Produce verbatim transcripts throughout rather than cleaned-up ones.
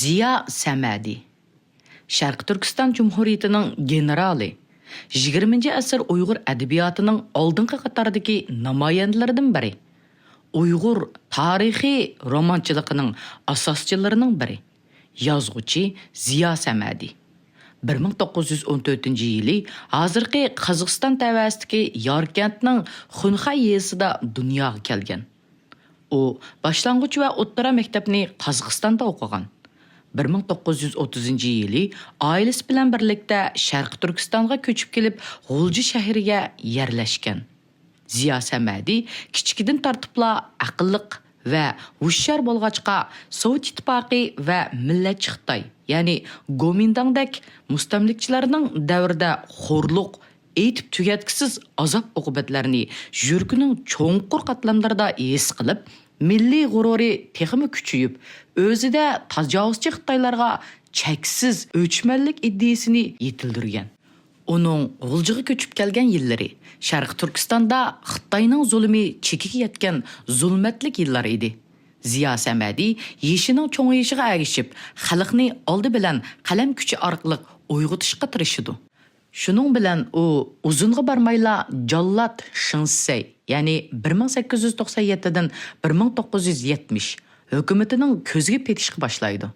زىيا سەمەدى، شەرقىي تۈركىستان جۇمھۇرىيىتىنىڭ گېنېرالى، يىگىرمىنچى ئەسىر ئۇيغۇر ئەدەبىياتىنىڭ ئالدىنقى قاتاردىكى نامايەندىلىرىدىن بىرى، ئۇيغۇر تارىخىي رومانچىلىقىنىڭ ئاساسچىلىرىنىڭ بىرى، يازغۇچى زىيا سەمەدى. بىر مىڭ توققۇز يۈز ئون تۆتىنچى يىلى ھازىرقى قازاقىستان تەۋەسىدىكى ياركەنتنىڭ خۇنخەي يېزىسىدا دۇنياغا كەلگەن. ئۇ باشلانغۇچ ۋە ئوتتۇرا مەكتەپنى قازاقىستاندا ئوقۇغان. بىر مىڭ توققۇز يۈز ئوتتۇزىنچى يىلى ئائىلىسى بىلەن بىرلىكتە شەرقىي تۈركىستانغا كۆچۈپ كېلىپ، غۇلجا شەھىرىگە يەرلەشكەن. زىيا سەمەدى كىچىكىدىن تارتىپلا ئەقىللىق ۋە ھوشيار بولغاچقا، سوۋېت ئىتتىپاقى ۋە مىللەتچى خىتاي، يەنى گومىنداڭدەك مۇستەملىكىچىلەرنىڭ دەۋرىدە خورلۇق، ئېيتىپ تۈگەتكۈسىز ئازاب-ئوقۇبەتلەرنى يۈرىكىنىڭ چوڭقۇر قاتلاملىرىدا ھېس قىلىپ، مىللىي غۇرۇرى تېخىمۇ كۈچىيىپ، ئۆزىدە تاجاۋۇزچى خىتايلارغا چەكسىز ئۆچمەنلىك ئىدىيىسىنى يېتىلدۈرگەن. ئۇنىڭ غۇلجىغا كۆچۈپ كەلگەن يىللىرى شەرقىي تۈركىستاندا خىتاينىڭ زۇلۇمى چېكىگە يەتكەن زۇلمەتلىك يىللار ئىدى. زىيا سەمەدى يېشىنىڭ چوڭىيىشىغا ئەگىشىپ، خەلقنى ئالدى بىلەن قەلەم كۈچى ئارقىلىق ئويغىتىشقا تىرىشىدۇ. شۇنىڭ بىلەن ئۇ ئۇزۇنغا بارمايلا جاللات شېڭ شىسەي، يەنى بىر مىڭ سەككىز يۈز توقسان يەتتىدىن بىر مىڭ توققۇز يۈز يەتمىش، ھۆكۈمىتىنىڭ كۆزىگە پېتىشقا باشلايدۇ.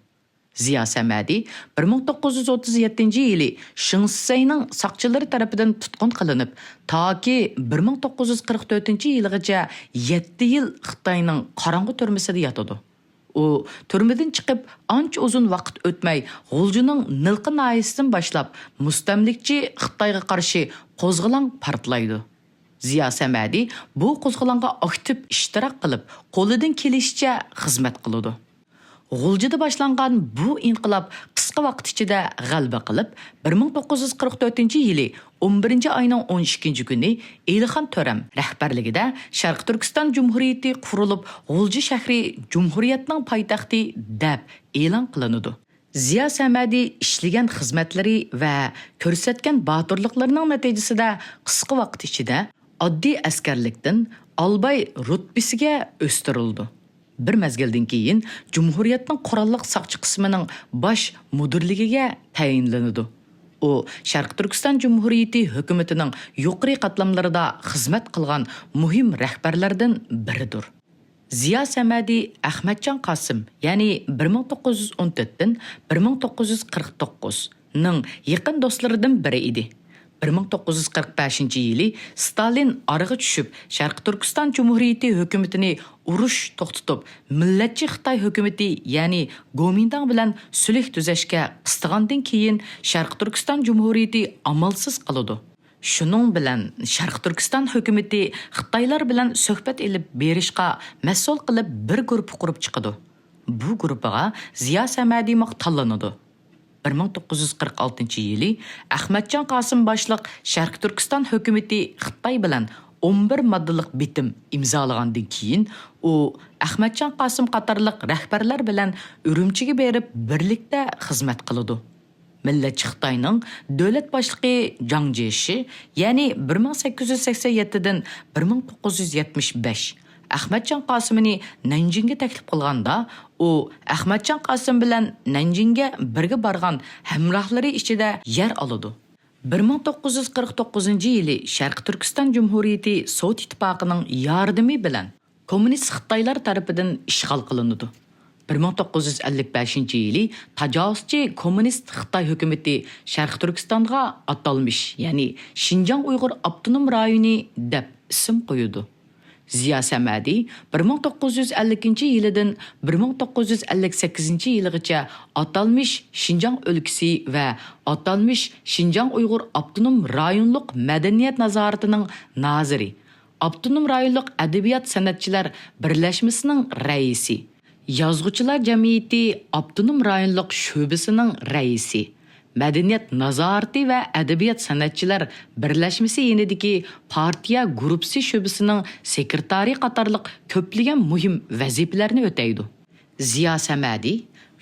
زىيا سەمەدى بىر مىڭ توققۇز يۈز ئوتتۇز يەتتىنچى يىلى شېڭ شىسەينىڭ ساقچىلىرى تەرىپىدىن تۇتقۇن قىلىنىپ، تاكى بىر مىڭ توققۇز يۈز قىرىق تۆتىنچى يىلىغىچە يەتتە يىل خىتاينىڭ قاراڭغۇ تۈرمىسىدە ياتىدۇ. ئۇ تۈرمىدىن چىقىپ ئانچە ئۇزۇن ۋاقىت ئۆتمەي، غۇلجىنىڭ نىلقا ناھىيەسىدىن باشلاپ مۇستەملىكىچى خىتايغا قارشى قوزغىلاڭ پارتلايدۇ. زىيا سەمەدى بۇ قوزغىلاڭغا ئاكتىپ ئىشتىراك قىلىپ، قولىدىن كېلىشىچە خىزمەت قىلىدۇ. غۇلجىدا باشلانغان بۇ ئىنقىلاب قىسقا ۋاقىت ئىچىدە غەلىبە قىلىپ، بىر مىڭ توققۇز يۈز قىرىق تۆتىنچى يىلى ئون بىرىنچى ئاينىڭ ئون ئىككىنچى كۈنى ئېلىخان تۆرەم رەھبەرلىكىدە شەرقىي تۈركىستان جۇمھۇرىيىتى قۇرۇلۇپ، غۇلجا شەھىرى جۇمھۇرىيەتنىڭ پايتەختى دەپ ئېلان قىلىنىدۇ. زىيا سەمەدى ئىشلىگەن خىزمەتلىرى ۋە كۆرسەتكەن باتۇرلۇقلىرىنىڭ نەتىجىسىدە قىسقا ۋاقىت ئىچىدە ئاددىي ئەسكەرلىكتىن ئالباي رۇتبىسىگە ئۆستۈرۈلىدۇ. بىر مەزگىلدىن كېيىن جۇمھۇرىيەتنىڭ قوراللىق ساقچى قىسمىنىڭ باش مۇدىرلىكىگە تەيىنلىنىدۇ. ئۇ شەرقىي تۈركىستان جۇمھۇرىيىتى ھۆكۈمىتىنىڭ يۇقىرى قاتلاملىرىدا خىزمەت قىلغان مۇھىم رەھبەرلەردىن بىرىدۇر. زىيا سەمەدى ئەخمەتجان قاسىم، يەنى بىر مىڭ توققۇز يۈز ئون تۆتتىن بىر مىڭ توققۇز يۈز قىرىق توققۇزنىڭ يېقىن دوستلىرىدىن بىرى ئىدى. بىر مىڭ توققۇز يۈز قىرىق بەشىنچى يىلى ستالىن ئارىغا چۈشۈپ، شەرقىي تۈركىستان جۇمھۇرىيىتى ھۆكۈمىتىنى ئۇرۇش توختىتىپ، مىللەتچى خىتاي ھۆكۈمىتى، يەنى گومىنداڭ بىلەن سۈلھ تۈزەشكە قىستىغاندىن كېيىن، شەرقىي تۈركىستان جۇمھۇرىيىتى ئامالسىز قالىدۇ. شۇنىڭ بىلەن شەرقىي تۈركىستان ھۆكۈمىتى خىتايلار بىلەن سۆھبەت ئېلىپ بېرىشقا مەسئۇل قىلىپ بىر گۇرۇپپا قۇرۇپ چىقىدۇ. بۇ گۇرۇپپىغا زىيا سەمەدىمۇ تاللىنىدۇ. بىر مىڭ توققۇز يۈز قىرىق ئالتىنچى يىلى ئەخمەتجان قاسىم باشلىق شەرقىي تۈركىستان ھۆكۈمىتى خىتاي بىلەن ئون بىر ماددىلىق بىتىم ئىمزالىغاندىن كېيىن، ئۇ ئەخمەتجان قاسىم قاتارلىق رەھبەرلەر بىلەن ئۈرۈمچىگە بېرىپ بىرلىكتە خىزمەت قىلىدۇ. مىللەتچى خىتاينىڭ دۆلەت باشلىقى جاڭ جيېشى، يەنى بىر مىڭ سەككىز يۈز سەكسەن يەتتىدىن بىر مىڭ توققۇز يۈز يەتمىش بەش، ئەخمەتجان قاسىمنى نەنجىڭگە تەكلىپ قىلغاندا، ئۇ ئەخمەتجان قاسىم بىلەن نەنجىڭگە بىرگە بارغان ھەمراھلىرى ئىچىدە يەر ئالىدۇ. بىر مىڭ توققۇز يۈز قىرىق توققۇزىنچى يىلى شەرقىي تۈركىستان جۇمھۇرىيىتى سوۋېت ئىتتىپاقىنىڭ ياردىمى بىلەن كوممۇنىست خىتايلار تەرىپىدىن ئىشغال قىلىنىدۇ. بىر مىڭ توققۇز يۈز ئەللىك بەشىنچى يىلى تاجاۋۇزچى كوممۇنىست خىتاي ھۆكۈمىتى شەرقىي تۈركىستانغا ئاتالمىش، يەنى شىنجاڭ ئۇيغۇر ئاپتونوم رايونى دەپ ئىسىم قويىدۇ. زىيا سەمەدى بىر مىڭ توققۇز يۈز ئەللىكىنچى يىلىدىن بىر مىڭ توققۇز يۈز ئەللىك سەككىزىنچى يىلىغىچە ئاتالمىش شىنجاڭ ئۆلكىسى ۋە ئاتالمىش شىنجاڭ ئۇيغۇر ئاپتونوم رايونلۇق مەدەنىيەت نازارىتىنىڭ نازىرى، ئاپتونوم رايونلۇق ئەدەبىيات سەنئەتچىلەر بىرلەشمىسىنىڭ رەئىسى، يازغۇچىلار جەمئىيىتى ئاپتونوم رايونلۇق شۆبىسىنىڭ رەئىسى، مەدەنىيەت نازارىتى ۋە ئەدەبىيات سەنئەتچىلەر بىرلەشمىسى يېنىدىكى پارتىيە گۇرۇپپىسى شۆبىسىنىڭ سېكرېتارى قاتارلىق كۆپلىگەن مۇھىم ۋەزىپىلەرنى ئۆتەيدۇ. زىيا سەمەدى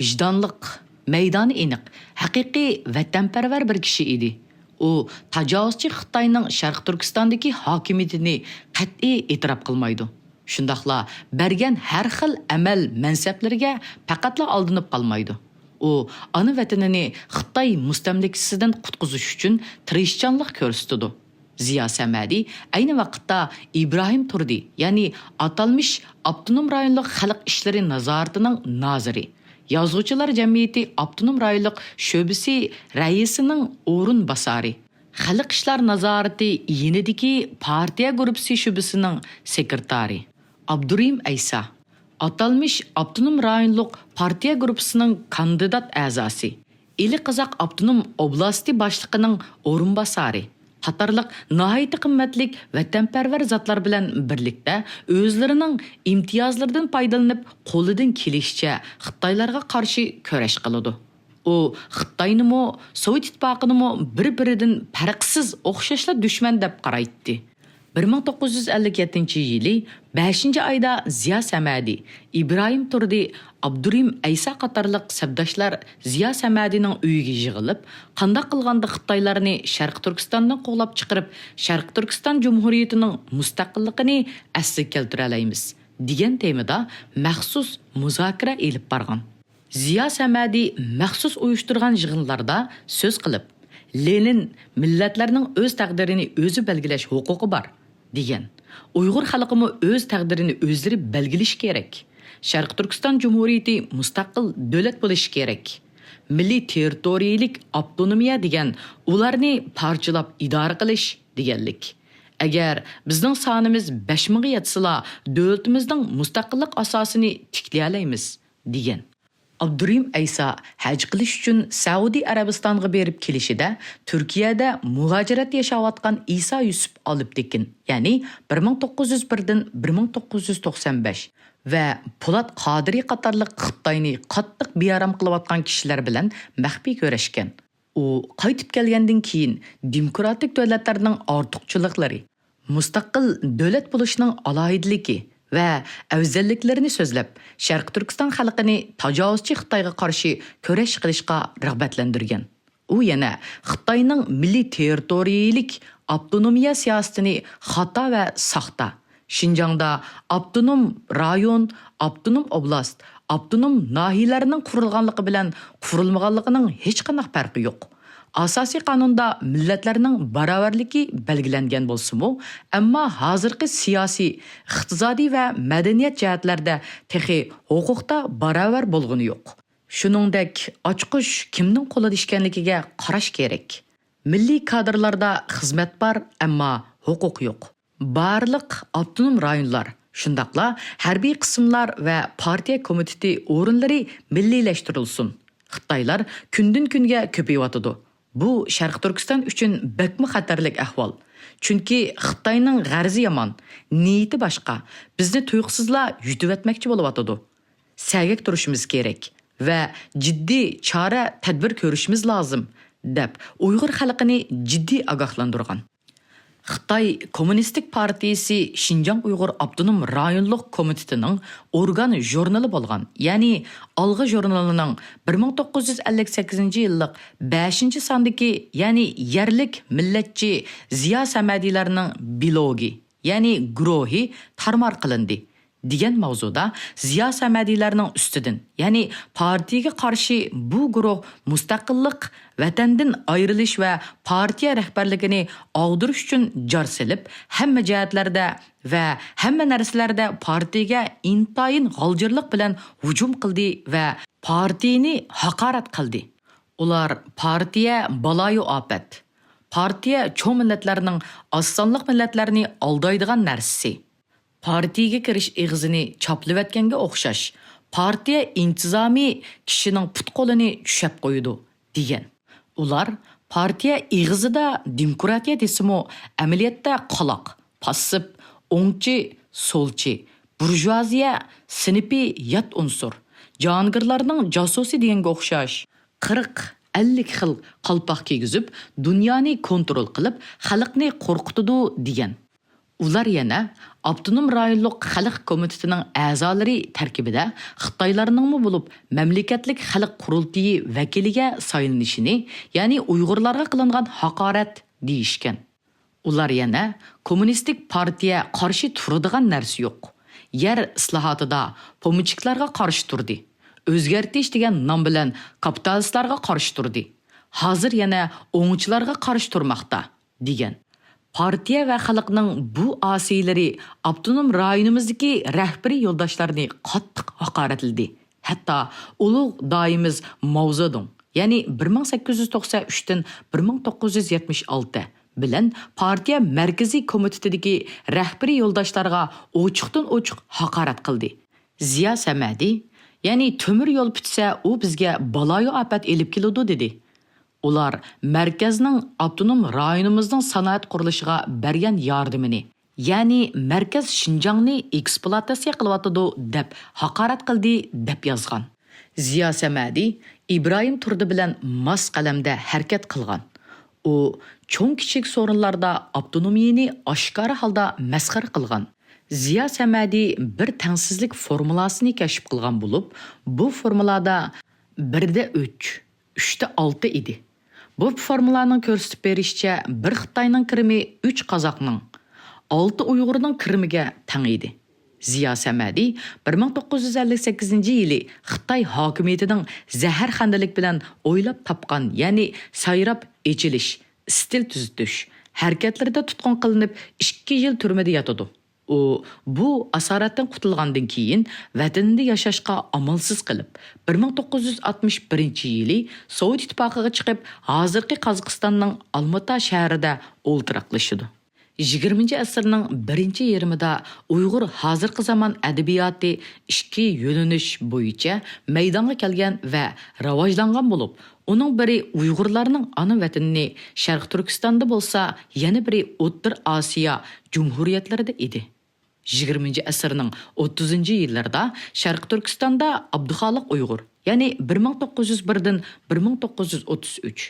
ۋىجدانلىق، مەيدانى ئېنىق، ھەقىقىي ۋەتەنپەرۋەر بىر كىشى ئىدى. ئۇ تاجاۋۇزچى خىتاينىڭ شەرقىي تۈركىستاندىكى ھاكىمىيىتىنى قەتئىي ئېتىراپ قىلمايدۇ. شۇنداقلا بەرگەن ھەر خىل ئەمەل مەنسەپلىرىگە پەقەتلا ئالدىنىپ قالمايدۇ. ئۇ ئانا ۋەتىنىنى خىتاي مۇستەملىكىسىدىن قۇتقۇزۇش ئۈچۈن تىرىشچانلىق كۆرسىتىدۇ. زىيا سەمەدى ئەينى ۋاقىتتا ئىبراھىم تۇردى، يەنى ئاتالمىش ئاپتونوم رايونلۇق خەلق ئىشلىرى نازارىتىنىڭ نازىرى، يازغۇچىلار جەمئىيىتى ئاپتونوم رايونلۇق شۆبىسى رەئىسىنىڭ ئورۇنباسارى، خەلق ئىشلار نازارىتى يېنىدىكى پارتىيە گۇرۇپپىسى شۆبىسىنىڭ سېكرېتارى ئابدۇرېھىم ئەيسا، ئاتالمىش ئاپتونوم رايونلۇق پارتىيە گۇرۇپپىسىنىڭ كاندىدات ئەزاسى، ئىلى قازاق ئاپتونوم ئوبلاستى باشلىقىنىڭ ئورۇنباسارى قاتارلىق ناھايىتى قىممەتلىك ۋەتەنپەرۋەر زاتلار بىلەن بىرلىكتە ئۆزلىرىنىڭ ئىمتىيازلىرىدىن پايدىلىنىپ، قولىدىن كېلىشىچە خىتايلارغا قارشى كۈرەش قىلىدۇ. ئۇ خىتاينىمۇ، سوۋېت ئىتتىپاقىنىمۇ بىر-بىرىدىن پەرقسىز ئوخشاشلا دۈشمەن دەپ قارايتتى. بىر مىڭ توققۇز يۈز ئەللىك يەتتىنچى يىلى بەشىنچى ئايدا زىيا سەمەدى، ئىبراھىم تۇردى، ئابدۇرېھىم ئەيسا قاتارلىق سەپداشلار زىيا سەمەدىنىڭ ئۆيىگە يىغىلىپ، قانداق قىلغاندا خىتايلارنى شەرقىي تۈركىستاندىن قوغلاپ چىقىرىپ، شەرقىي تۈركىستان جۇمھۇرىيىتىنىڭ مۇستەقىللىقىنى ئەسلىگە كەلتۈرەلەيمىز، دېگەن تېمىدا مەخسۇس مۇزاكىرە ئېلىپ بارغان. زىيا سەمەدى مەخسۇس ئۇيۇشتۇرغان يىغىنلاردا سۆز قىلىپ، لېنىن مىللەتلەرنىڭ ئۆز تەقدىرىنى ئۆزى بەلگىلەش ھوقۇقى بار، دېگەن. ئۇيغۇر خەلقىمۇ ئۆز تەقدىرىنى ئۆزلىرى بەلگىلىشى كېرەك. شەرقىي تۈركىستان جۇمھۇرىيىتى مۇستەقىل دۆلەت بولۇشى كېرەك. مىللىي تېررىتورىيىلىك ئاپتونومىيە دېگەن ئۇلارنى پارچىلاپ ئىدارە قىلىش دېگەنلىك. ئەگەر بىزنىڭ سانىمىز بەش مىڭغا يەتسىلا، دۆلىتىمىزنىڭ مۇستەقىللىق ئاساسىنى تىكلىيەلەيمىز، دېگەن. ئابدۇرېھىم ئەيسا ھەج قىلىش ئۈچۈن سەئۇدى ئەرەبىستانغا بېرىپ كېلىشىدە، تۈركىيەدە مۇھاجىرەتتە ياشاۋاتقان ئىسا يۈسۈپ ئالپتېكىن، يەنى بىر مىڭ توققۇز يۈز بىردىن بىر مىڭ توققۇز يۈز توقسان بەش ۋە پولات قادىرى قاتارلىق خىتاينى قاتتىق بىئارام قىلىۋاتقان كىشىلەر بىلەن مەخپىي كۆرۈشكەن. ئۇ قايتىپ كەلگەندىن كېيىن دېموكراتىك دۆلەتلەرنىڭ ئارتۇقچىلىقلىرى، مۇستەقىل دۆلەت بولۇشنىڭ ئالاھىدىلىكى ۋە ئەۋزەللىكلىرىنى سۆزلەپ، شەرقىي تۈركىستان خەلقىنى تاجاۋۇزچى خىتايغا قارشى كۈرەش قىلىشقا رىغبەتلەندۈرگەن. ئۇ يەنە خىتاينىڭ مىللىي تېررىتورىيىلىك ئاپتونومىيە سىياسىتىنى خاتا ۋە ساختا، شىنجاڭدا ئاپتونوم رايون، ئاپتونوم ئوبلاست، ئاپتونوم ناھىيەلەرنىڭ قۇرۇلغانلىقى بىلەن قۇرۇلمىغانلىقىنىڭ ھېچقانداق پەرقى يوق. ئاساسىي قانۇندا مىللەتلەرنىڭ باراۋەرلىكى بەلگىلەنگەن بولسىمۇ، ئەمما ھازىرقى سىياسىي، ئىقتىسادىي ۋە مەدەنىيەت جەھەتلەردە تېخى ھوقۇقتا باراۋەر بولغىنى يوق. شۇنىڭدەك ئاچقۇچ كىمنىڭ قولىدا ئىكەنلىكىگە قاراش كېرەك. مىللىي كادىرلاردا خىزمەت بار، ئەمما ھوقۇق يوق. بارلىق ئاپتونوم رايونلار، شۇنداقلا ھەربىي قىسىملار ۋە پارتىيە كومىتېتى ئورۇنلىرى مىللىيلەشتۈرۈلسۇن. خىتايلار كۈندىن-كۈنگە كۆپىيىۋاتىدۇ. بۇ شەرقىي تۈركىستان ئۈچۈن بەكمۇ خەتەرلىك ئەھۋال. چۈنكى خىتاينىڭ غەرىزى يامان، نىيىتى باشقا، بىزنى تۇيۇقسىزلا يۇتۇۋەتمەكچى بولۇۋاتىدۇ. سەگەك تۇرۇشىمىز كېرەك ۋە جىددىي چارە، تەدبىر كۆرۈشىمىز لازىم، دەپ ئۇيغۇر خەلقىنى جىددىي ئاگاھلاندۇرغان. خىتاي كوممۇنىستىك پارتىيىسى شىنجاڭ ئۇيغۇر ئاپتونوم رايونلۇق كومىتېتىنىڭ ئورگان ژۇرنىلى بولغان، يەنى ئالغا ژۇرنىلىنىڭ بىر مىڭ توققۇز يۈز ئەللىك سەككىزىنچى يىللىق بەشىنچى ساندىكى، يەنى يەرلىك مىللەتچى زىيا سەمەدىلەرنىڭ بىلوگى، يەنى گۇرۇھى تارمار قىلىندى، دېگەن ماۋزۇدا زىيا سەمەدىلەرنىڭ ئۈستىدىن، يەنى پارتىيىگە قارشى بۇ گۇرۇھ مۇستەقىللىق، ۋەتەندىن ئايرىلىش ۋە پارتىيە رەھبەرلىكىنى ئاغدۇرۇش ئۈچۈن جار سېلىپ، ھەممە جەھەتلەردە ۋە ھەممە نەرسىلەردە پارتىيىگە ئىنتايىن غالجىرلىق بىلەن ھۇجۇم قىلدى ۋە پارتىيىنى ھاقارەت قىلدى. ئۇلار پارتىيە بالايىئاپەت، پارتىيە چوڭ مىللەتلەرنىڭ ئاز سانلىق مىللەتلەرنى ئالدايدىغان نەرسىسى، پارتىيىگە كىرىش ئېغىزىنى چاپلىۋەتكەنگە ئوخشاش، پارتىيە ئىنتىزامى كىشىنىڭ پۇت-قولىنى چۈشەپ قويىدۇ، دېگەن. ئۇلار پارتىيە ئېغىزىدا دېموكراتىيە دېسىمۇ، ئەمەلىيەتتە قالاق، پاسسىپ، ئوڭچى، سولچى، بۇرژۇئازىيە، سىنىپىي يات ئۇنسۇر، جاھانگىرلارنىڭ جاسۇسى دېگەنگە ئوخشاش، قىرىق، ئەللىك خىل قالپاق كىيگۈزۈپ، دۇنيانى كونترول قىلىپ، خەلقنى قورقۇتىدۇ، دېگەن. ئۇلار يەنە ئاپتونوم رايونلۇق خەلق كومىتېتىنىڭ ئەزالىرى تەركىبىدە خىتايلارنىڭمۇ بولۇپ، مەملىكەتلىك خەلق قۇرۇلتىيى ۋەكىلىگە سايلىنىشىنى، يەنى ئۇيغۇرلارغا قىلىنغان ھاقارەت، دېيىشكەن. ئۇلار يەنە كوممۇنىستىك پارتىيە قارشى تۇرىدىغان نەرسە يوق. يەر ئىسلاھاتىدا پومېشچىكلارغا قارشى تۇردى. ئۆزگەرتىش دېگەن نام بىلەن كاپىتالىستلارغا قارشى تۇردى. ھازىر يەنە ئوڭچىلارغا قارشى تۇرماقتا، دېگەن. پارتىيە ۋە خەلقنىڭ بۇ ئاسىيلىرى ئاپتونوم رايونىمىزدىكى رەھبىرىي يولداشلارنى قاتتىق ھاقارەتلىدى. ھەتتا ئۇلۇغ داھىيىمىز ماۋزېدۇڭ، يەنى بىر مىڭ سەككىز يۈز توقسەن ئۈچتىن بىر مىڭ توققۇز يۈز يەتمىش ئالتە بىلەن پارتىيە مەركىزىي كومىتېتىدىكى رەھبىرىي يولداشلارغا ئوچۇقتىن ئوچۇق ھاقارەت قىلدى. زىيا سەمەدى، يەنى تۆمۈر يول پۈتسە، ئۇ بىزگە بالايىئاپەت ئېلىپ كېلىدۇ، دېدى. ئۇلار مەركەزنىڭ ئاپتونوم رايونىمىزنىڭ سانائەت قۇرۇلۇشىغا بەرگەن ياردىمىنى، يەنى مەركەز شىنجاڭنى ئېكسپلۇئاتاتسىيە قىلىۋاتىدۇ، دەپ ھاقارەت قىلدى، دەپ يازغان. زىيا سەمەدى ئىبراھىم تۇردى بىلەن ماس قەلەمدە ھەرىكەت قىلغان. ئۇ چوڭ-كىچىك سورۇنلاردا ئاپتونومىيەنى ئاشكارا ھالدا مەسخىرە قىلغان. زىيا سەمەدى بىر تەڭسىزلىك فورمۇلاسىنى كەشىپ قىلغان بولۇپ، بۇ فورمۇلادا بىردە ئۈچ، ئۈچتە ئالتە ئىدى. بۇ فورمۇلانىڭ كۆرسىتىپ بېرىشىچە، بىر خىتاينىڭ كىرىمى ئۈچ قازاقنىڭ، ئالتە ئۇيغۇرنىڭ كىرىمىگە تەڭ ئىدى. زىيا سەمەدى بىر مىڭ توققۇز يۈز ئەللىك سەككىزىنچى يىلى خىتاي ھاكىمىيىتىنىڭ زەھەرخەندىلىك بىلەن ئويلاپ تاپقان، يەنى سايراپ ئېچىلىش، ئىستىل تۈزىتىش ھەرىكەتلىرىدە تۇتقۇن قىلىنىپ، ئىككى يىل تۈرمىدە ياتىدۇ. ئۇ بۇ ئاسارەتتىن قۇتۇلغاندىن كېيىن، ۋەتىنىدە ياشاشقا ئامالسىز قېلىپ، بىر مىڭ توققۇز يۈز ئاتمىش بىرىنچى يىلى سوۋېت ئىتتىپاقىغا چىقىپ، ھازىرقى قازاقىستاننىڭ ئالمۇتا شەھىرىدە ئولتۇراقلىشىدۇ. يىگىرمىنچى ئەسىرنىڭ بىرىنچى يېرىمىدا ئۇيغۇر ھازىرقى زامان ئەدەبىياتى ئىككى يۆنىلىش بويىچە مەيدانغا كەلگەن ۋە راۋاجلانغان بولۇپ، ئۇنىڭ بىرى ئۇيغۇرلارنىڭ ئانا ۋەتىنى شەرقىي تۈركىستاندا بولسا، يەنە بىرى ئوتتۇرا ئاسىيا جۇمھۇرىيەتلىرىدە ئىدى. يىگىرمىنچى ئەسىرنىڭ ئوتتۇزىنچى يىللىرىدا شەرقىي تۈركىستاندا ئابدۇخالىق ئۇيغۇر، يەنى بىر مىڭ توققۇز يۈز بىردىن بىر مىڭ توققۇز يۈز ئوتتۇز ئۈچ،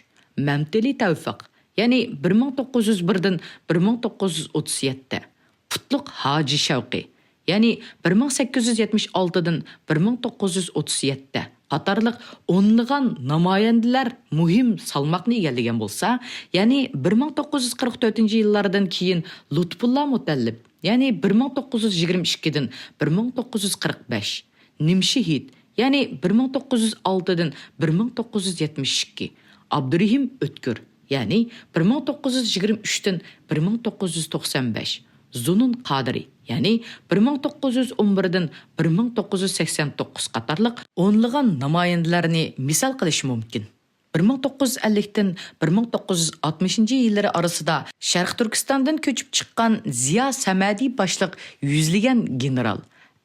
مەمتىلى تەۋپىق، يەنى بىر مىڭ توققۇز يۈز بىردىن بىر مىڭ توققۇز يۈز ئوتتۇز يەتتە، قۇتلۇق ھاجى شەۋقى، يەنى بىر مىڭ سەككىز يۈز يەتمىش ئالتىدىن بىر مىڭ توققۇز يۈز ئوتتۇز يەتتە قاتارلىق ئونلىغان نامايەندىلەر مۇھىم سالماقنى ئىگىلىگەن بولسا، يەنى بىر مىڭ توققۇز يۈز قىرىق تۆتىنچى يىللاردىن كېيىن لۇتپۇللا مۇتەللىپ، يەنى بىر مىڭ توققۇز يۈز يىگىرمە ئىككىدىن بىر مىڭ توققۇز يۈز قىرىق بەش، نىمشېھىت، يەنى بىر مىڭ توققۇز يۈز ئالتىدىن بىر مىڭ توققۇز يۈز يەتمىش ئىككى، ئابدۇرېھىم ئۆتكۈر، يەنى بىر مىڭ توققۇز يۈز يىگىرمە ئۈچتىن بىر مىڭ توققۇز يۈز توقسان بەش، زۇنۇن قادىرى، يەنى بىر مىڭ توققۇز يۈز ئون بىردىن بىر مىڭ توققۇز يۈز سەكسەن توققۇز قاتارلىق ئونلىغان نامايەندىلەرنى مىسال قىلىش مۇمكىن. بىر مىڭ توققۇز يۈز ئەللىكتىن بىر مىڭ توققۇز يۈز ئاتمىشىنچى يىللىرى ئارىسىدا شەرقىي تۈركىستاندىن كۆچۈپ چىققان زىيا سەمەدى باشلىق يۈزلىگەن گېنېرال،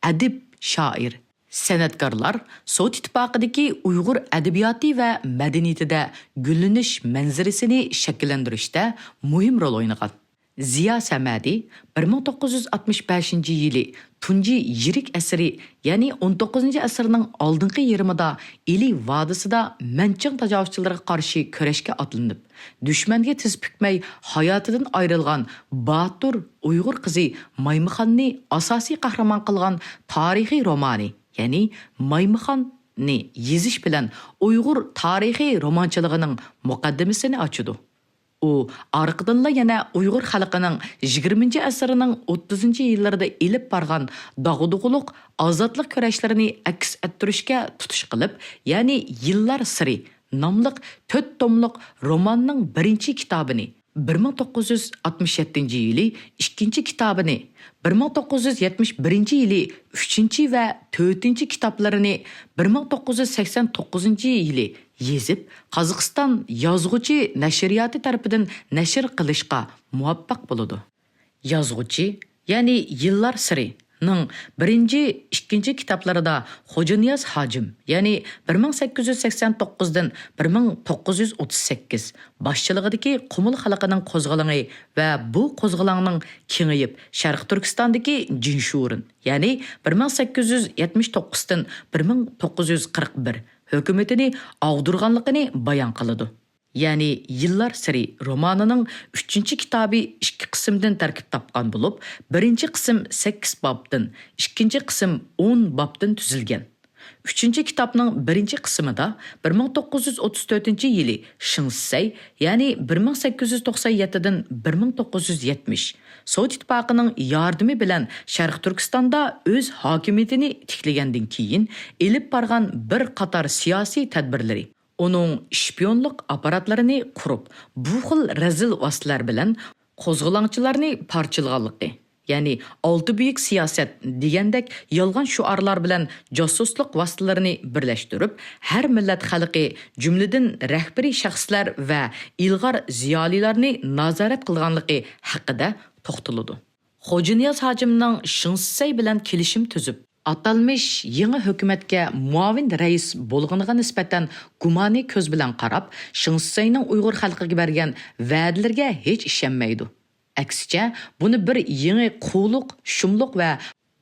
ئەدىب، شائىر، سەنئەتكارلار سوۋېت ئىتتىپاقىدىكى ئۇيغۇر ئەدەبىياتى ۋە مەدەنىيىتىدە گۈللىنىش مەنزىرىسىنى شەكىللەندۈرۈشتە مۇھىم رول ئوينىغان. زىيا سەمەدى بىر مىڭ توققۇز يۈز ئاتمىش بەشىنچى يىلى تۇنجى يىرىك ئەسىرى، يەنى ئون توققۇزىنچى ئەسىرنىڭ ئالدىنقى يېرىمىدا ئىلى ۋادىسىدا مەنچىڭ تاجاۋۇزچىلىرىغا قارشى كۈرەشكە ئاتلىنىپ، دۈشمەنگە تىز پۈكمەي ھاياتىدىن ئايرىلغان باتۇر ئۇيغۇر قىزى مايمۇخاننى ئاساسىي قەھرىمان قىلغان تارىخىي رومانى، يەنى مايمۇخاننى يېزىش بىلەن ئۇيغۇر تارىخىي رومانچىلىقىنىڭ مۇقەددىمىسىنى ئاچىدۇ. ئۇ ئارقىدىنلا يەنە ئۇيغۇر خەلقىنىڭ يىگىرمىنچى ئەسىرنىڭ ئوتتۇزىنچى يىللىرىدا ئېلىپ بارغان داغدۇغىلىق ئازادلىق كۈرەشلىرىنى ئەكس ئەتتۈرۈشكە تۇتۇش قىلىپ، يەنى يىللار سىرى ناملىق تۆت توملۇق روماننىڭ بىرىنچى كىتابىنى، بىر مىڭ توققۇز يۈز ئاتمىش يەتتىنچى يىلى ئىككىنچى كىتابىنى، بىر مىڭ توققۇز يۈز يەتمىش بىرىنچى يىلى ئۈچىنچى ۋە تۆتىنچى كىتابلىرىنى، بىر مىڭ توققۇز يۈز سەكسەن توققۇزىنچى يىلى يېزىپ، قازاقىستان يازغۇچى نەشرىياتى تەرىپىدىن نەشر قىلىشقا مۇۋەپپەق بولىدۇ. يازغۇچى، يەنى يىللار سىرىنىڭ بىرىنچى، ئىككىنچى كىتابلىرىدا خوجانىياز ھاجىم، يەنى بىر مىڭ سەككىز يۈز سەكسەن توققۇزدىن بىر مىڭ توققۇز يۈز ئوتتۇز سەككىز باشچىلىقىدىكى قۇمۇل خەلقىنىڭ قوزغىلىڭى ۋە بۇ قوزغىلاڭنىڭ كېڭىيىپ، شەرقىي تۈركىستاندىكى جىنشۇرېن، يەنى بىر مىڭ سەككىز يۈز يەتمىش توققۇزدىن بىر مىڭ توققۇز يۈز قىرىق بىر ھۆكۈمىتىنى ئاغدۇرغانلىقىنى بايان قىلىدۇ. يەنى يىللار سىرى رومانىنىڭ ئۈچىنچى كىتابى ئىككى قىسىمدىن تەركىب تاپقان بولۇپ، بىرىنچى قىسىم سەككىز بابتىن، ئىككىنچى قىسىم ئون بابتىن تۈزۈلگەن. ئۈچىنچى كىتابنىڭ بىرىنچى قىسمىدا بىر مىڭ توققۇز يۈز ئوتتۇز تۆتىنچى يىلى شېڭ شىسەي، يەنى بىر مىڭ سەككىز يۈز توقسان يەتتىدىن بىر مىڭ توققۇز يۈز يەتمىش، سوۋېت ئىتتىپاقىنىڭ ياردىمى بىلەن شەرقىي تۈركىستاندا ئۆز ھاكىمىيىتىنى تىكلىگەندىن كېيىن ئېلىپ بارغان بىر قاتار سىياسىي تەدبىرلىرى، ئۇنىڭ شپىيونلۇق ئاپپاراتلىرىنى قۇرۇپ، بۇ خىل رەزىل ۋاسىتىلەر بىلەن قوزغىلاڭچىلارنى پارچىلىغانلىقى، يەنى ئالتە بۈيۈك سىياسەت دېگەندەك يالغان شوئارلار بىلەن جاسۇسلۇق ۋاسىتىلىرىنى بىرلەشتۈرۈپ، ھەر مىللەت خەلقى، جۈملىدىن رەھبىرىي شەخسلەر ۋە ئىلغار زىيالىيلارنى نازارەت قىلغانلىقى ھەققىدە توختىلىدۇ. خوجانىياز ھاجىمنىڭ شېڭ شىسەي بىلەن كېلىشىم تۈزۈپ، ئاتالمىش يېڭى ھۆكۈمەتكە مۇئاۋىن رەئىس بولغىنىغا نىسبەتەن گۇمانىي كۆز بىلەن قاراپ، شېڭ شىسەينىڭ ئۇيغۇر خەلقىگە بەرگەن ۋەدىلىرىگە ھېچ ئىشەنمەيدۇ. ئەكسىچە، بۇنى بىر يېڭى قۇۋلۇق، شۇملۇق ۋە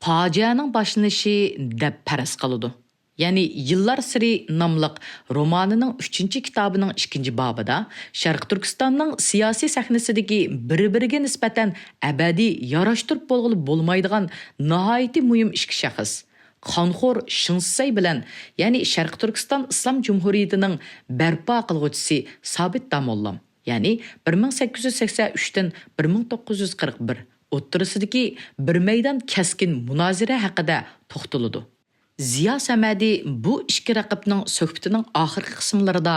پاجىئەنىڭ باشلىنىشى دەپ پەرەز قىلىدۇ. يەنى يىللارسېرى ناملىق رومانىنىڭ ئۈچىنچى كىتابىنىڭ ئىككىنچى بابىدا شەرقىي تۈركىستاننىڭ سىياسىي سەھنىسىدىكى بىر-بىرىگە نىسبەتەن ئەبەدىي ياراشتۇرۇپ بولغىلى بولمايدىغان ناھايىتى مۇھىم ئىككى شەخس، قانخور شېڭ شىسەي بىلەن، يەنى شەرقىي تۈركىستان ئىسلام جۇمھۇرىيىتىنىڭ بەرپا قىلغۇچىسى سابىت داموللام، يەنى بىر مىڭ سەككىز يۈز سەكسەن ئۈچتىن بىر مىڭ توققۇز يۈز قىرىق بىر ئوتتۇرىسىدىكى بىر مەيدان كەسكىن مۇنازىرە ھەققىدە توختىلىدۇ. زىيا سەمەدى بۇ ئىككى رەقىبنىڭ سۆھبىتىنىڭ ئاخىرقى قىسىملىرىدا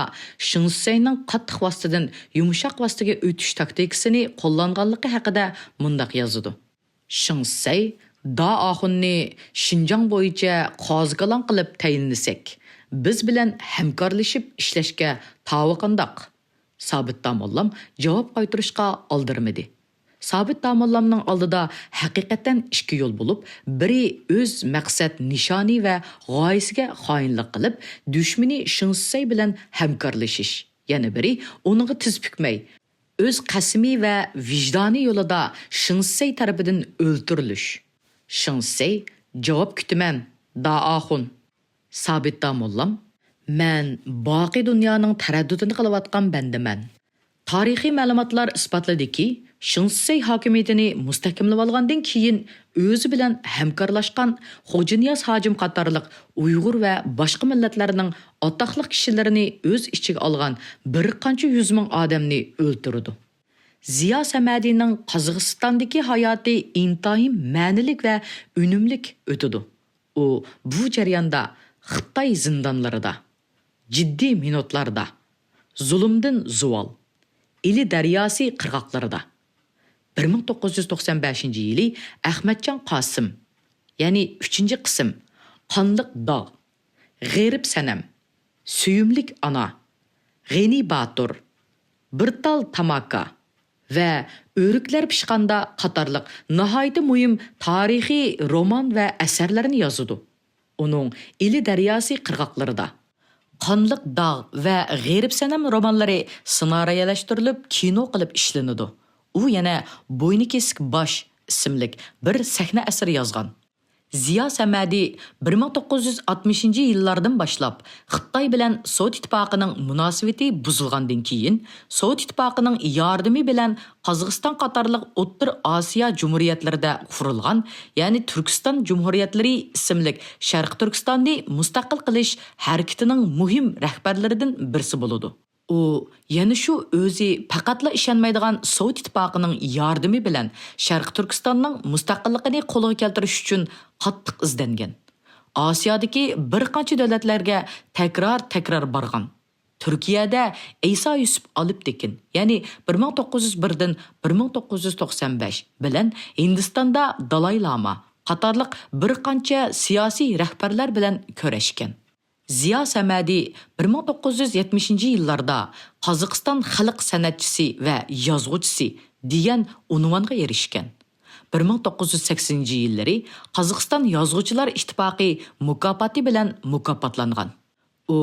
شېڭ شىسەينىڭ قاتتىق ۋاسىتىدىن يۇمشاق ۋاسىتىگە ئۆتۈش تاكتىكىسىنى قوللانغانلىقى ھەققىدە مۇنداق يازىدۇ: شېڭ شىسەي، دا ئاخۇننى شىنجاڭ بويىچە قازىكالاڭ قىلىپ تەيىنلىسەك، بىز بىلەن ھەمكارلىشىپ ئىشلەشكە تاۋى قانداق؟ سابىت داموللام جاۋاب قايتۇرۇشقا ئالدىرىمىدى. سابىت داموللامنىڭ ئالدىدا ھەقىقەتەن ئىككى يول بولۇپ، بىرى ئۆز مەقسەت نىشانى ۋە غايىسىگە خائىنلىق قىلىپ، دۈشمىنى شېڭ شىسەي بىلەن ھەمكارلىشىش، يەنە بىرى ئۇنىڭغا تىز پۈكمەي، ئۆز قەسىمى ۋە ۋىجدانى يولىدا شېڭ شىسەي تەرىپىدىن ئۆلتۈرۈلۈش. شېڭ شىسەي، جاۋاب كۈتىمەن، دا ئاخۇن. سابىت داموللام، مەن باقىي دۇنيانىڭ تەرەددۇتىنى قىلىۋاتقان بەندىمەن. تارىخىي مەلۇماتلار ئىسپاتلىدىكى، شېڭ شىسەي ھاكىمىيىتىنى مۇستەھكەملىۋالغاندىن كېيىن، ئۆزى بىلەن ھەمكارلاشقان خوجانىياز ھاجىم قاتارلىق ئۇيغۇر ۋە باشقا مىللەتلەرنىڭ ئاتاقلىق كىشىلىرىنى ئۆز ئىچىگە ئالغان بىر قانچە يۈز مىڭ ئادەمنى ئۆلتۈرىدۇ. زىيا سەمەدىنىڭ قازاقىستاندىكى ھاياتى ئىنتايىن مەنىلىك ۋە ئۈنۈملۈك ئۆتىدۇ. ئۇ بۇ جەرياندا خىتاي زىندانلىرىدا، جىددىي مىنۇتلاردا، زۇلۇمدىن زۇۋال، ئىلى دەرياسى قىرغاقلىرىدا، بىر مىڭ توققۇز يۈز توقسان بەشىنچى يىلى ئەخمەتجان قاسىم، يەنى ئۈچىنچى قىسىم، قانلىق داغ، غېرىب سەنەم، سۆيۈملۈك ئانا، غېنى باتۇر، بىر تال تاماكا ۋە ئۆرۈكلەر پىشقاندا قاتارلىق ناھايىتى مۇھىم تارىخىي رومان ۋە ئەسەرلەرنى يازىدۇ. ئۇنىڭ ئىلى دەرياسى قىرغاقلىرىدا، قانلىق داغ ۋە غېرىب سەنەم رومانلىرى سېنارىيەلەشتۈرۈلۈپ كىنو قىلىپ ئىشلىنىدۇ. ئۇ يەنە بوينى كېسىك باش ئىسىملىك بىر سەھنە ئەسىرى يازغان. زىيا سەمەدى بىر مىڭ توققۇز يۈز ئاتمىشىنچى يىللاردىن باشلاپ خىتاي بىلەن سوۋېت ئىتتىپاقىنىڭ مۇناسىۋىتى بۇزۇلغاندىن كېيىن، سوۋېت ئىتتىپاقىنىڭ ياردىمى بىلەن قازاقىستان قاتارلىق ئوتتۇرا ئاسىيا جۇمھۇرىيەتلىرىدە قۇرۇلغان، يەنى تۈركىستان جۇمھۇرىيەتلىرى ئىسىملىك شەرقىي تۈركىستاننى مۇستەقىل قىلىش ھەرىكىتىنىڭ مۇھىم رەھبەرلىرىدىن بىرسى بولىدۇ. ئۇ يەنە شۇ ئۆزى پەقەتلا ئىشەنمەيدىغان سوۋېت ئىتتىپاقىنىڭ ياردىمى بىلەن شەرقىي تۈركىستاننىڭ مۇستەقىللىقىنى قولغا كەلتۈرۈش ئۈچۈن قاتتىق ئىزدەنگەن. ئاسىيادىكى بىر قانچە دۆلەتلەرگە تەكرار-تەكرار بارغان. تۈركىيەدە ئەيسا يۈسۈپ ئالپتېكىن، يەنى بىر مىڭ توققۇز يۈز بىردىن بىر مىڭ توققۇز يۈز توقسان بەش بىلەن ھىندىستاندا دالاي لاما قاتارلىق بىر قانچە سىياسىي رەھبەرلەر بىلەن كۆرۈشكەن. زىيا سەمەدى بىر مىڭ توققۇز يۈز يەتمىشىنچى يىللاردا قازاقىستان خەلق سەنئەتچىسى ۋە يازغۇچىسى دېگەن ئۇنۋانغا ئېرىشكەن. بىر مىڭ توققۇز يۈز سەكسىنىنچى يىللىرى قازاقىستان يازغۇچىلار ئىتتىپاقى مۇكاپاتى بىلەن مۇكاپاتلانغان. ئۇ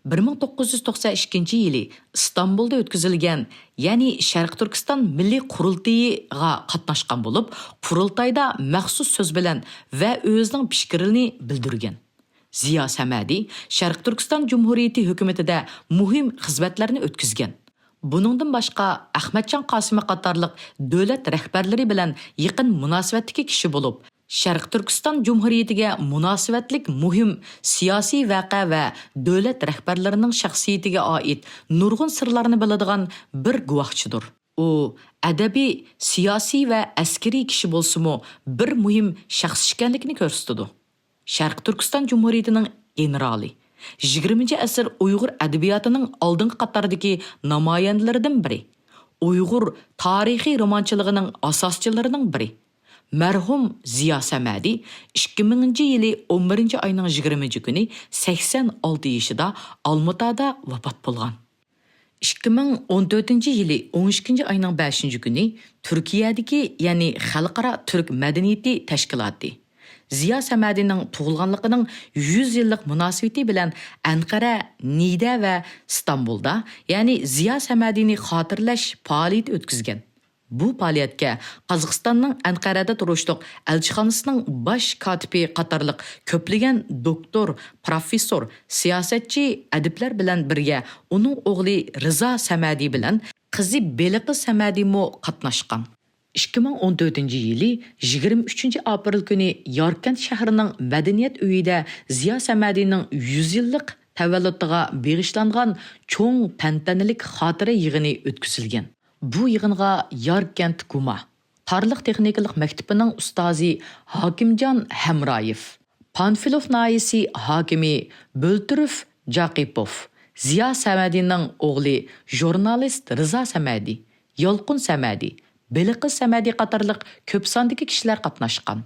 بىر مىڭ توققۇز يۈز توقسان ئىككىنچى يىلى ئىستانبۇلدا ئۆتكۈزۈلگەن، يەنى شەرقىي تۈركىستان مىللىي قۇرۇلتىيىغا قاتناشقان بولۇپ، قۇرۇلتايدا مەخسۇس سۆز بىلەن ۋە ئۆزىنىڭ پىكرىنى بىلدۈرگەن. زىيا سەمەدى شەرقىي تۈركىستان جۇمھۇرىيىتى ھۆكۈمىتىدە مۇھىم خىزمەتلەرنى ئۆتكۈزگەن. بۇنىڭدىن باشقا، ئەخمەتجان قاسىمى قاتارلىق دۆلەت رەھبەرلىرى بىلەن يېقىن مۇناسىۋەتتىكى كىشى بولۇپ، شەرقىي تۈركىستان جۇمھۇرىيىتىگە مۇناسىۋەتلىك مۇھىم سىياسىي ۋەقە ۋە دۆلەت رەھبەرلىرىنىڭ شەخسىيىتىگە ئائىت نۇرغۇن سىرلارنى بىلىدىغان بىر گۇۋاھچىدۇر. ئۇ ئەدەبىي، سىياسىي ۋە ئەسكىرىي كىشى بولسىمۇ، بىر مۇھىم شەخس ئىكەنلىكىنى كۆرسىتىدۇ. شەرقىي تۈركىستان جۇمھۇرىيىتىنىڭ گېنېرالى، يىگىرمىنچى ئەسىر ئۇيغۇر ئەدەبىياتىنىڭ ئالدىنقى قاتاردىكى نامايەندىلىرىدىن بىرى، ئۇيغۇر تارىخىي رومانچىلىقىنىڭ ئاساسچىلىرىنىڭ بىرى، مەرھۇم زىيا سەمەدى ئىككى مىڭىنچى يىلى ئون بىرىنچى ئاينىڭ يىگىرمىنچى كۈنى سەكسەن ئالتە يېشىدا ئالمۇتادا ۋاپات بولغان. ئىككى مىڭ ئون تۆتىنچى يىلى ئون ئىككىنچى ئاينىڭ بەشىنچى كۈنى تۈركىيەدىكى، يەنى خەلقئارا تۈرك مەدەنىيىتى تەشكىلاتى، زىيا سەمەدىنىڭ تۇغۇلغانلىقىنىڭ يۈز يىللىق مۇناسىۋىتى بىلەن ئەنقەرە، نىيدە ۋە ئىستانبۇلدا، يەنى زىيا سەمەدىنى خاتىرىلەش پائالىيىتى ئۆتكۈزگەن. بۇ پائالىيەتكە قازاقىستاننىڭ ئەنقەرەدە تۇرۇشلۇق ئەلچىخانىسىنىڭ باش كاتىپى قاتارلىق كۆپلىگەن دوكتور، پروفېسسور، سىياسەتچى، ئەدىبلەر بىلەن بىرگە ئۇنىڭ ئوغلى رىزا سەمەدى بىلەن قىزى بېلىقىز سەمەدىمۇ قاتناشقان. ئىككى مىڭ ئون تۆتىنچى يىلى يىگىرمە ئۈچىنچى ئاپرېل كۈنى ياركەنت شەھىرىنىڭ مەدەنىيەت ئۆيىدە زىيا سەمەدىنىڭ يۈز يىللىق تەۋەللۇتىغا بېغىشلانغان چوڭ تەنتەنىلىك خاتىرە يىغىنى ئۆتكۈزۈلگەن. بۇ يىغىنغا ياركەنت گۇما تارلىق تېخنىكىلىق مەكتىپىنىڭ ئۇستازى ھاكىمجان ھەمرايېف، پانفىلوف ناھىيەسى ھاكىمى بۆلتۈروف جاقىپوف، زىيا سەمەدىنىڭ ئوغلى ژۇرنالىست رىزا سەمەدى، يالقۇن سەمەدى، بېلىقىز سەمەدى قاتارلىق كۆپ ساندىكى كىشىلەر قاتناشقان.